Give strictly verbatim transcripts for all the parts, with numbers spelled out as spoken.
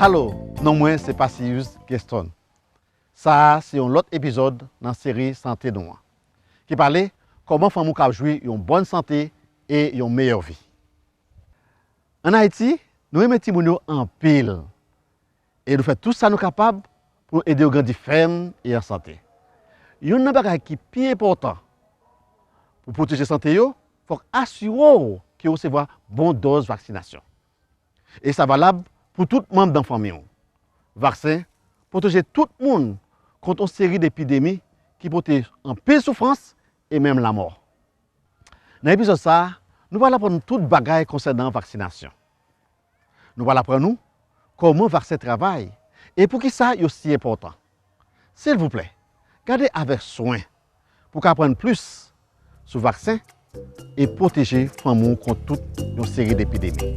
Alo, non mwen se Passilius Gueston. Sa a se yon lòt epizòd nan seri Sante Nou an, ki pale kòman fanmi w ka jwi yon bòn sante e yon meyè vi. Ann Ayiti, nou renmen timoun yo anpil e nou fè tout sa nou kapab pou nou ede yo grandi fèm e an sante. Youn nan bagay ki pi enpòtan pou pwoteje sante yo, fòk asire w ke w resevwa bon dòz vaksinasyon. E sa valab pou tout manm nan fanmi w. Vaksen pwoteje tout moun kont yon seri depidemi ki pote anpil soufrans e menm lanmò. Nan epizòd sa a, nou pral aprann tout bagay konsènan vaksinasyon. Nou pral aprann ou kòman vaksen travay e poukisa yo si enpòtan. Silvouplè, gade avèk swen pou w ka aprann plis sou vaksen e pwoteje fanmi w kont tout yon seri depidemi.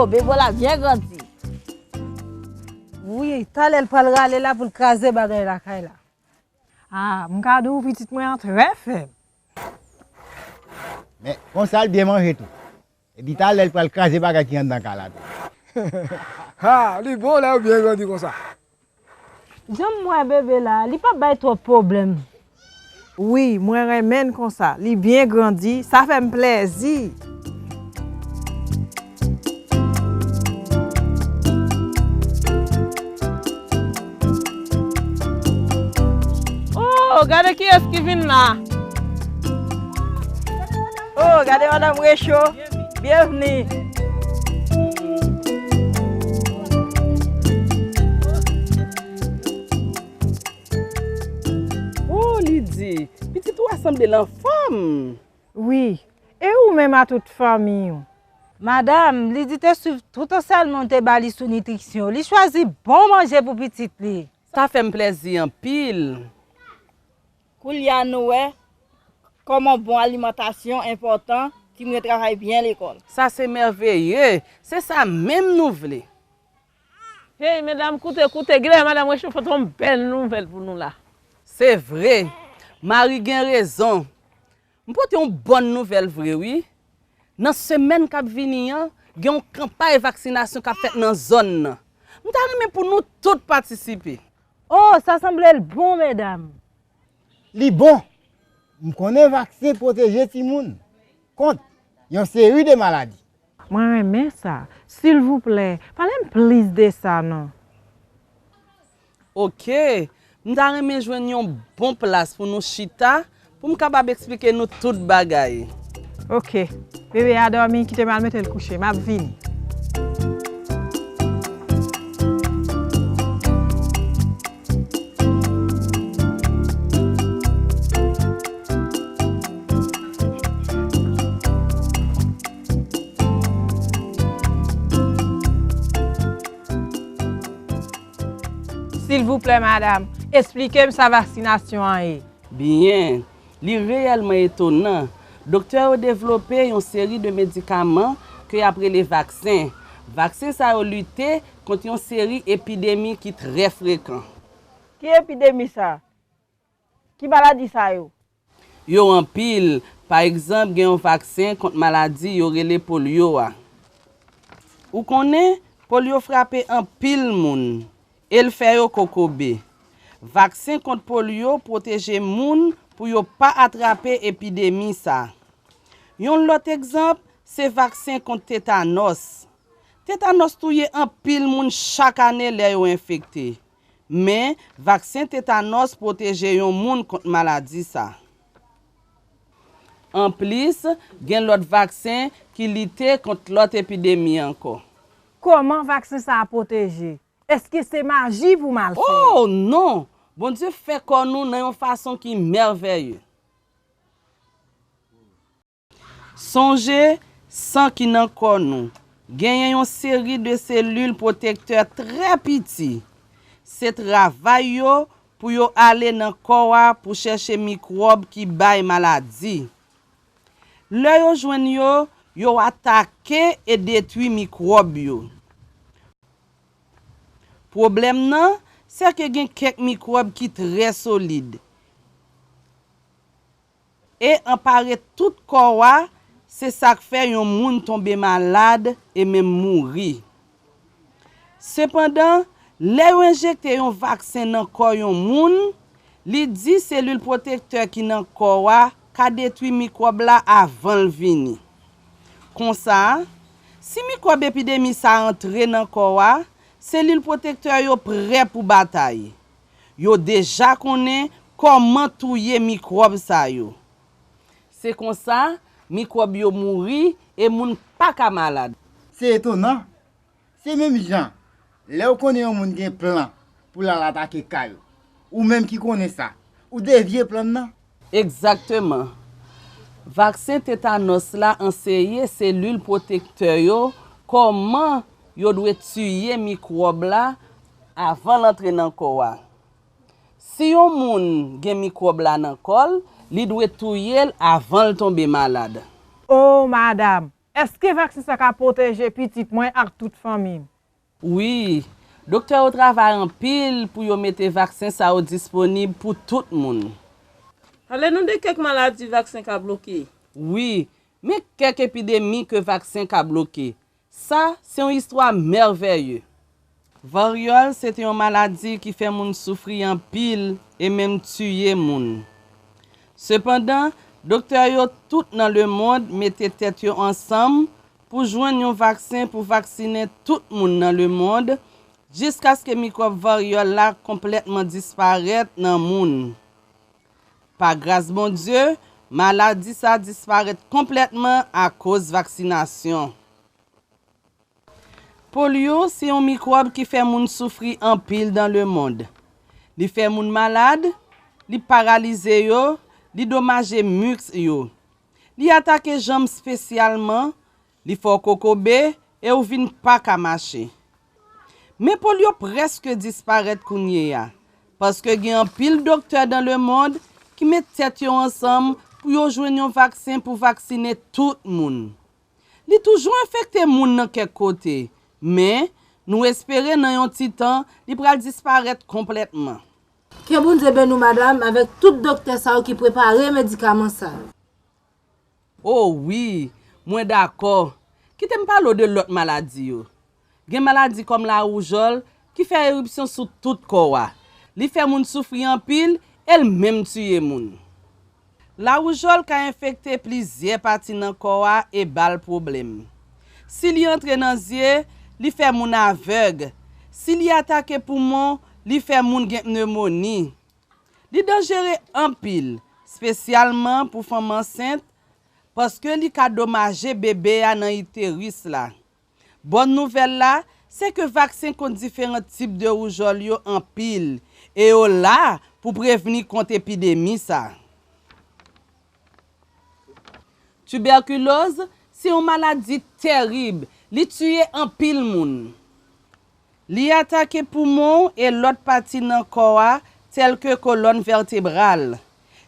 Oh, bebe w la byen grandi. Wi, talè l pral rale la pou l kraze bagay lakay la. Ah, m ka di w pitit mwen an trè fèb. Men, konsa l byen manje tou. Epi talè l pral kraze bagay ki anndan kay la tou. Ha, li bon lè yo byen grandi konsa. Jan m wè bebe la, li p ap bay twòp pwoblèm. Wi, mwen renmen n konsa. Li byen grandi, sa fè m plèzi. Oh, gade kiyès ki vin la. Oh, gade madanm Recho. Byenvni. Oh, Lidi, pitit ou a sanble l anfòm. Wi, e ou menm a tout fanmi w? Madanm, Lidi te swiv tout ansèyman w te ba li sou nitriksyon. Li chwazi bon manje pou pitit li. Sa fè m plèzi anpil. Koulye a nou wè kòman bon alimantasyon enpòtan, timoun yo travay byen lekòl. Sa se mèveye! Se sa menm nou vle! Hey medam, koute, koute, genlè madanm Recho pote yon bèl nouvèl pou nou la. Se vre! Mari gen rezon! M pote yon bòn nouvèl vre wi! Nan semèn k ap vini an, gen yon kanpay vaksinasyon k ap fèt nan zòn nan. M ta renmen pou nou tout patisipe. Oh, sa sanble l bon, medam! Li bon! M konnen vaksen pwoteje timoun kont yon seri de maladi. Mwen renmen sa. Silvouplè, pale m plis de sa non. Oke, m ta renmen jwenn yon bon plas pou nou chita pou m kapab eksplike nou tout bagay. Oke, bebe a dòmi, kite m al mete l kouche, m ap vini. Silvouplè madam, esplike m sa vaksinasyon an ye. Byen, li reyèlman etonan. Doktè yo devlope yon seri de medikaman ke y ap rele vaksen. Vaksen sa yo lite kont yon seri epidemi ki trè frekan. Ki epidemi sa? Ki maladi sa yo? Yo anpil. Pa egzanp, gen yon vaksen kont maladi yo rele polyo a. Ou konnen, polyo frape anpil moun e l fè yo kokobe. Vaksen kont polyo pwoteje moun pou yo pa atrape epidemi sa. Yon lòt egzanp, se vaksen kont tetanòs. Tetanòs touye anpil moun chak ane lè yo enfekte. Men, vaksen tetanòs pwoteje yon moun kont maladi sa. Anplis, gen lòt vaksen ki lite kont lòt epidemi ankò. Kòman vaksen sa a pwoteje? Èske se maji pou m al fè? Oh, non! Bondye fè kò nou nan yon fason ki mèvèye. Sonje, san ki nan kò nou genyen yon seri de selil pwotektè trè piti. Se travay yo pou yo ale nan kò a pou chèche mikwòb ki bay maladi. Lè yo jwenn yo, yo atake e detwi mikwòb yo. Pwoblèm nan, se ke gen kèk mikwòb ki trè solid e anpare tout kò a, se sa k fè yon moun tonbe malad e menm mouri. Sepandan, lè yo enjekte yon vaksen nan kò yon moun, li di selil pwotektè ki nan kò a ka detwi mikwòb la avan l vini. Konsa, si mikwòb epidemi sa a antre nan kò a, selil pwotektè yo prè pou batay. Yo deja konnen kòman touye mikwòb sa yo. Se konsa, mikwòb yo mouri e moun pa ka malad. Se etonan. Se menm jan, lè w konnen yon moun gen plan pou l al atake kay ou, ou menm ki konnen sa, ou devye plan nan. Egzakteman. Vaksen tetanòs la anseye selil pwotektè yo kòman yo dwe tiye mikwòb la avan l antre nan kò a. Si yon moun gen mikwòb la nan kò l, li dwe touye l avan l tonbe malad. O madanm, èske vaksen sa ka pwoteje pitit mwen ak tout fanmi m? Wi, doktè yo travay anpil pou yo mete vaksen sa yo disponib pou tout moun. Pale nou de kèk maladi vaksen ka bloke. Wi, men kèk epidemi ke vaksen ka bloke. Sa se yon istwa mèvèye. Varyòl se te yon maladi ki fè moun soufri anpil e menm tiye moun. Sepandan, doktè yo tout nan lemonn mete tèt yo ansanm pou jwenn yon vaksen pou vaksinen tout moun nan lemonn jiskaske mikwòb varyòl la konplètman disparèt nan moun. Pa gras Bondye, maladi sa disparèt konplètman akoz vaksinasyon. Polyo se yon mikwòb ki fè moun soufri anpil nan lemonn. Li fè moun malad, li paralize yo, li domaje misk yo. Li atake janm espesyalman, li fè w kokobe e ou vin pa ka mache. Men polyo prèske disparèt kounye a, paske gen anpil doktè nan lemonn ki met tèt yo ansanm pou yo jwenn yon vaksen pou vaksinen tout moun. Li toujou enfekte moun nan kèk kote, men nou espere nan yon ti tan li pral disparèt konplètman. Ke Bondye beni w madanm avèk tout doktè sa yo ki prepare medikaman sa yo. O wi, mwen dakò. Kite m pale w de lòt maladi yo. Gen maladi kòm lawoujòl ki fè eripsyon sou tout kò a. Li fè moun soufri anpil e l menm tiye moun. Lawoujòl ka enfekte plizyè pati nan kò a e ba l pwoblèm. Si li antre nan zye, li fè moun avèg. Si li atake poumon, li fè moun gen pnemoni. Li danjere anpil, espesyalman pou fanm ansent, paske li ka domaje bebe a nan iteris la. Bòn nouvèl la, se ke vaksen kont diferan tip de woujòl yo anpil, e yo la pou prevni kont epidemi sa. Tibèkiloz se yon maladi terib, li tiye anpil moun. Li atake poumon e lòt pati nan kò a, tèlke kolòn vètebral.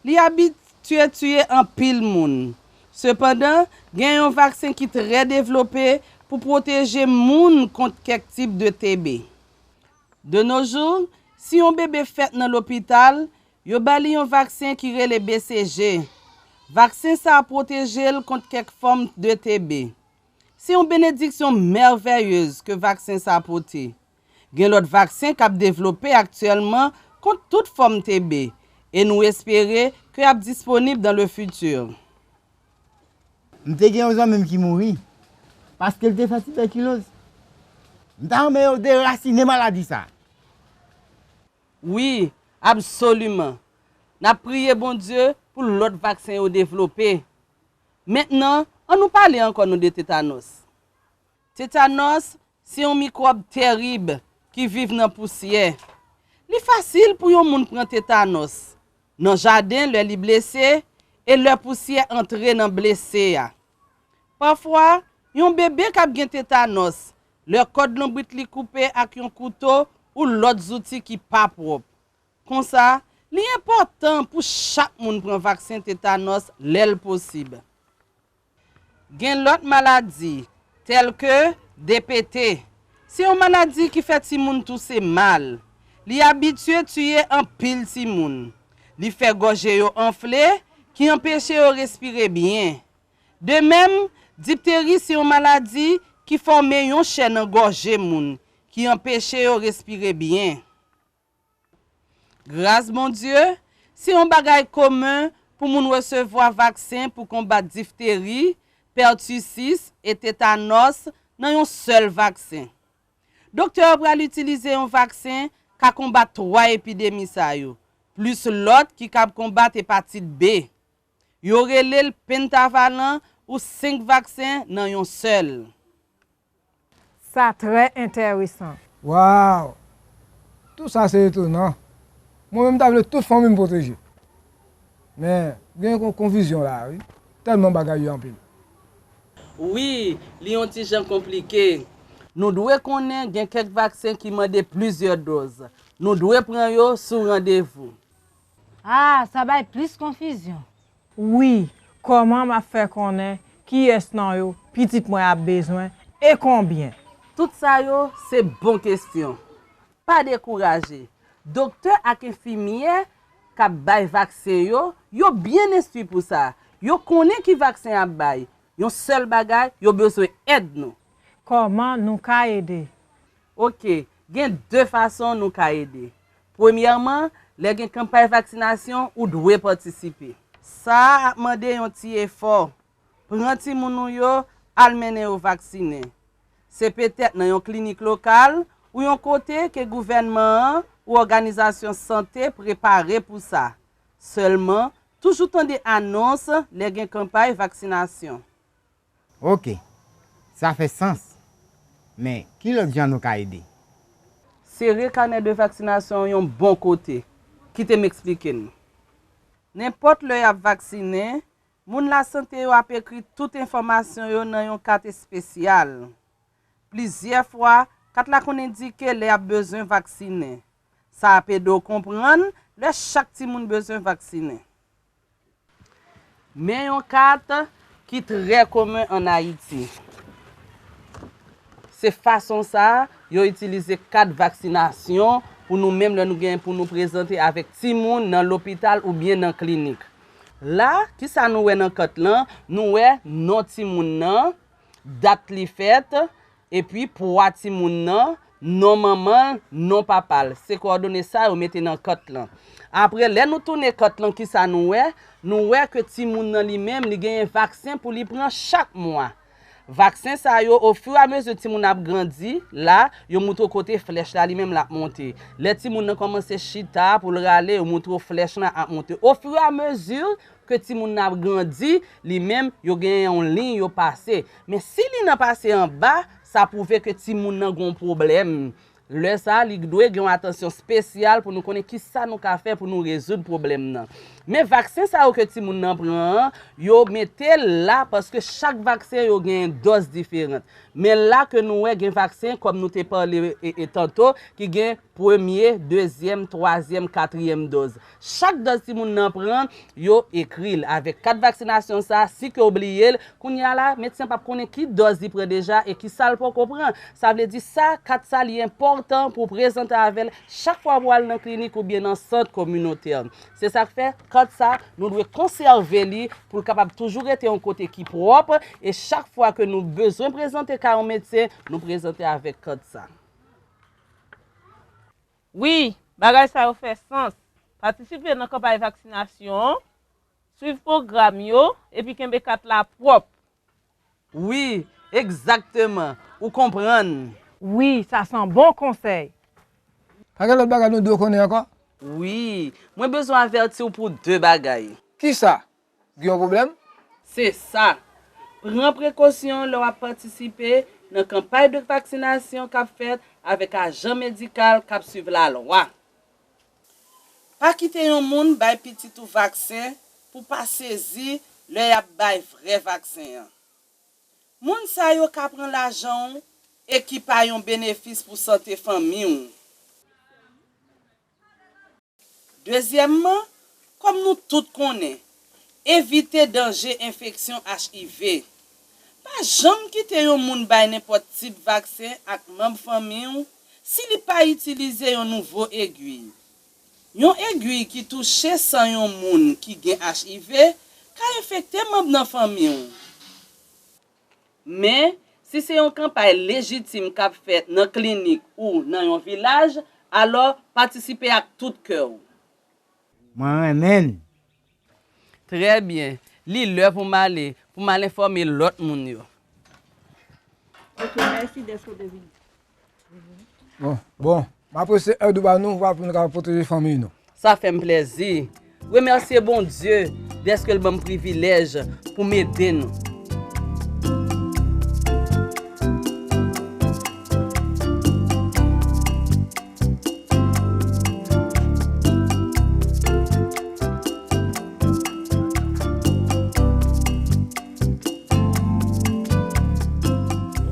Li abitye tiye anpil moun. Sepandan, gen yon vaksen ki trè devlope pou pwoteje moun kont kèk tip de T B. De nos jours, si yon bebe fèt nan lopital, yo ba li yon vaksen ki rele B C G. Vaksen sa a pwoteje l kont kèk fòm de T B. Se yon benediksyon mèvèyez ke vaksen sa a pote. Gen lòt vaksen k ap devlope aktyèlman kont tout fòm T B, e nou espere ke y ap disponib dans le futur. M te gen yon zanmi m ki mouri paske l te fè tibèkiloz. M ta renmen yo derasinen maladi sa. Wi, absoliman. N ap priye Bondye pou lòt vaksen yo devlope. Mentnan, ann nou pale ankò nou de tetanòs. Tetanòs se yon mikwòb terib ki viv nan pousyè. Li fasil pou yon moun pran tetanòs nan jaden lè li blese e lè pousyè antre nan blese a. Pafwa, yon bebe k ap gen tetanòs lè kòd lonbrit li koupe ak yon kouto ou lòt zouti ki pa pwòp. Konsa, li enpòtan pou chak moun pran vaksen tetanòs lè l posib. Gen lòt maladi, tèlke D P T, Se yon maladi ki fè timoun touse mal. Li abitye tiye anpil timoun. Li fè gòje yo anfle, ki anpeche yo respire byen. De menm, dipteri se yon maladi ki fòme yon chè nan gòje moun, ki anpeche yo respire byen. Gras Bondye, se yon bagay komen pou moun resevwa vaksen pou konbat difteri, pètisis e tetanòs nan yon sèl vaksen. Doktè yo pral itilize yon vaksen ka konbat twa epidemi sa yo, plis lòt ki kab konbat epatit B. Yo rele l pentavalan ou senk vaksen nan yon sèl. Sa trè enteresan. Waw! Tou sa se etonan. Mwen menm ta vle tout fanmi m pwoteje. Men, gen yon konfizyon la a wi. Tèlman bagay yo anpil. Wi, li yon ti jan konplike. Nou dwe konnen gen kèk vaksen ki mande plizyè dòz. Nou dwe pran yo sou randevou. Ah, sa bay plis konfizyon. Wi, kòman m ap fè konnen kiyès nan yo pitit mwen ap bezwen e konbyen? Tout sa yo se bon kesyon. Pa dekouraje. Doktè ak enfimyè k ap bay vaksen yo, yo byen enstwi pou sa. Yo konnen ki vaksen y ap bay. Yon sèl bagay, yo bezwen èd nou. Kòman nou ka ede? Oke, gen de fason nou ka ede. Premyèman, lè gen kanpay vaksinasyon, ou dwe patisipe. Sa a ap mande yon ti efò. Pran timoun ou yo, al mennen yo vaksinen. Se petèt nan yon klinik lokal ou yon kote ke gouvènman an ou òganizasyon sante prepare pou sa. Sèlman, toujou tande anons lè gen kanpay vaksinasyon. Oke, sa fè sans. Men, ki lòt jan nou ka ede? Sere kanè de vaksinasyon yon bon kote. Kite m eksplike n. Nenpòt lè y ap vaksinen, moun lasante yo ap ekri tout enfòmasyon yo nan yon kat espesyal. Plizyè fwa, kat la konn endike lè y ap bezwen vaksinen. Sa ap ede w konprann lè chak timoun bezwen vaksinen. Men yon kat ki trè komen ann Ayiti. Se fason sa a yo itilize kat vaksinasyon pou nou menm lè nou gen pou nou prezante avèk timoun nan lopital oubyen nan klinik. La, kisa nou wè nan kat lan? Nou wè non timoun nan, dat li fèt, epi pwa timoun nan, non manman l, non papa l. Se kowòdone sa yo mete nan kat lan. Apre, lè nou tounen kat lan, kisa nou wè? Nou wè ke timoun nan li menm, li genyen vaksen pou li pran chak mwa. Vaksen sa yo, ofiramezi timoun ap grandi, la, yo moutre w kote flèch la li menm l ap monte. Lè timoun nan kòmanse chita pou l rale, yo moutre w flèch lan ap monte. Ofiramezi ke timoun nan ap grandi, li menm, yo genyen yon liy yo pase. Men si liy nan pase anba, sa pwouve ke timoun nan gen yon pwoblèm. Lè sa a, li dwe gen yon atansyon espesyal pou nou konnen kisa nou ka fè pou nou rezoud pwoblèm nan. Men vaksen sa yo ke timoun nan pran an, yo mete l la paske chak vaksen yo gen dòz diferan. Men la ke nou wè gen vaksen kòm nou te pale e, e tanto ki gen premye, dezyèm, twazyèm, katriyèm dòz. Chak dòz timoun nan pran, yo ekri l avèk kat vaksinasyon sa a, si ke w bliye l, kounye a la, medsen p ap konnen ki dòz li pran deja e kisa l poko pran. Sa vle di sa, kat sa li enpòtan pou w prezante avè l chak fwa pou w al nan klinik oubyen nan sant kominotè. Se sa k fè, kat sa, nou dwe konsève li pou l kapab toujou rete yon kote ki pwòp e chak fwa ke nou bezwen prezante ka yon medsen, nou prezante avèk kat sa. Wi, bagay sa yo fè sans. Patisipe nan kanpay vaksinasyon an, swiv pwogram yo, epi kenbe kat la pwòp. Wi, egzakteman. Ou konprann. Wi, sa se yon bon konsèy. Pa gen lòt bagay nou dwe konnen ankò? Wi, mwen bezwen avèti w pou de bagay. Kisa? Gen yon pwoblèm? Se sa. Pran prekosyon lè w ap patisipe nan kanpay de vaksinasyon k ap fèt avèk ajan medikal k ap swiv lalwa. Pa kite yon moun bay pitit ou vaksen pou pa sezi lè y ap bay vrè vaksen an. Moun sa yo ka pran lajan w e ki pa yon benefis pou sante fanmi w. Dezyèmman, kòm nou tout konnen, evite danje enfeksyon H I V. Pa janm kite yon moun bay nenpòt tip vaksen ak manm fanmi w si li pa itilize yon nouvo egiy. Yon egiy ki touche san yon moun ki gen H I V ka enfekte manm nan fanmi w. Men, si se yon kanpay lejitim k ap fèt nan klinik ou nan yon vilaj, alò patisipe ak tout kè w. Mwen renmen l. Trè byen. Li lè pou m ale, pou m al enfòme lòt moun yo. Ok, mèsi dèske w te vini. Bon, bon. M apresye èd ou ba nou pou nou ka pwoteje fanmi nou. Sa fè m plèzi. Remèsye Bondye dèske l ban m privilèj pou m ede nou.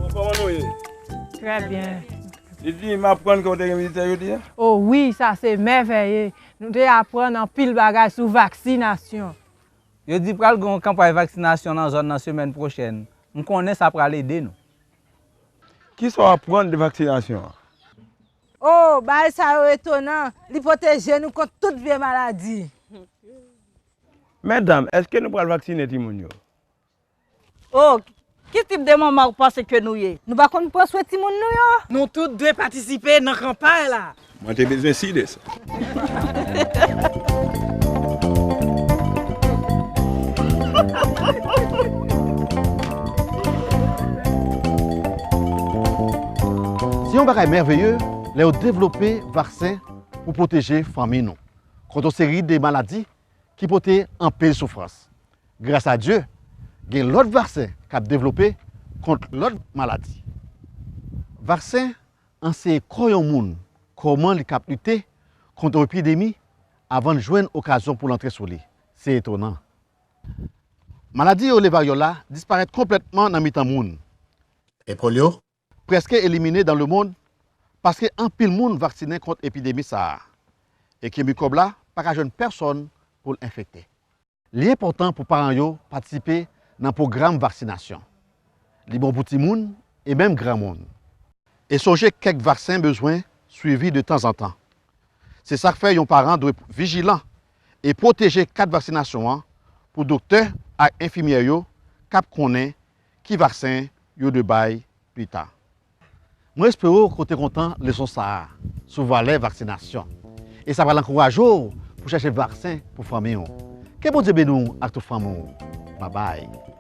Kòman nou ye? Trè byen. Li di m aprann ke w te gen vizitè jodi a? O wi, sa se mèvèye. Nou te aprann anpil bagay sou vaksinasyon. Yo di pral gen yon kanpay vaksinasyon nan zòn nan semèn pwochèn. M konnen sa pral ede nou. Kisa w aprann de vaksinasyon an? O, bagay sa yo etonan. Li pwoteje nou kont tout vye maladi. Medam, èske nou pral vaksinen timoun yo? O, ki tip de manman ou panse ke nou ye? Nou pa konn pran swen timoun nou yo? Nou tout dwe patisipe nan kanpay la. Mwen te bezwen si de sa. Se yon bagay mèveye lè yo devlope vaksen pou pwoteje fanmi nou kont yon seri de maladi ki pote anpil soufrans. Gras a Dye, gen lòt vaksen k ap devlope kont lòt maladi. Vaksen anseye kò yon moun kòman li k ap lite kont yon epidemi avan l jwenn okazyon pou l antre sou li. Se etonan. Maladi yo le varyòl la disparèt konplètman nan mitan moun. E polyo? Prèske elimine dans le monde paske anpil moun vaksinen kont epidemi sa a e ke mikwòb la pa ka jwenn pèsòn pou l enfekte. Li enpòtan pou paran yo patisipe nan pwogram vaksinasyon. Li bon pou timoun e menm granmoun. E sonje kèk vaksen bezwen swivi de tanzantan. Se sa k fè yon paran dwe vijilan e pwoteje kat vaksinasyon an pou doktè ak enfimyè yo k ap konnen ki vaksen yo dwe bay pita. Mwen espere w ke w te kontan leson sa a sou valè vaksinasyon e sa pral ankouraje w pou chèche vaksen pou fanmi w. Ke Bondye beni w ak tout fanmi w. Babay.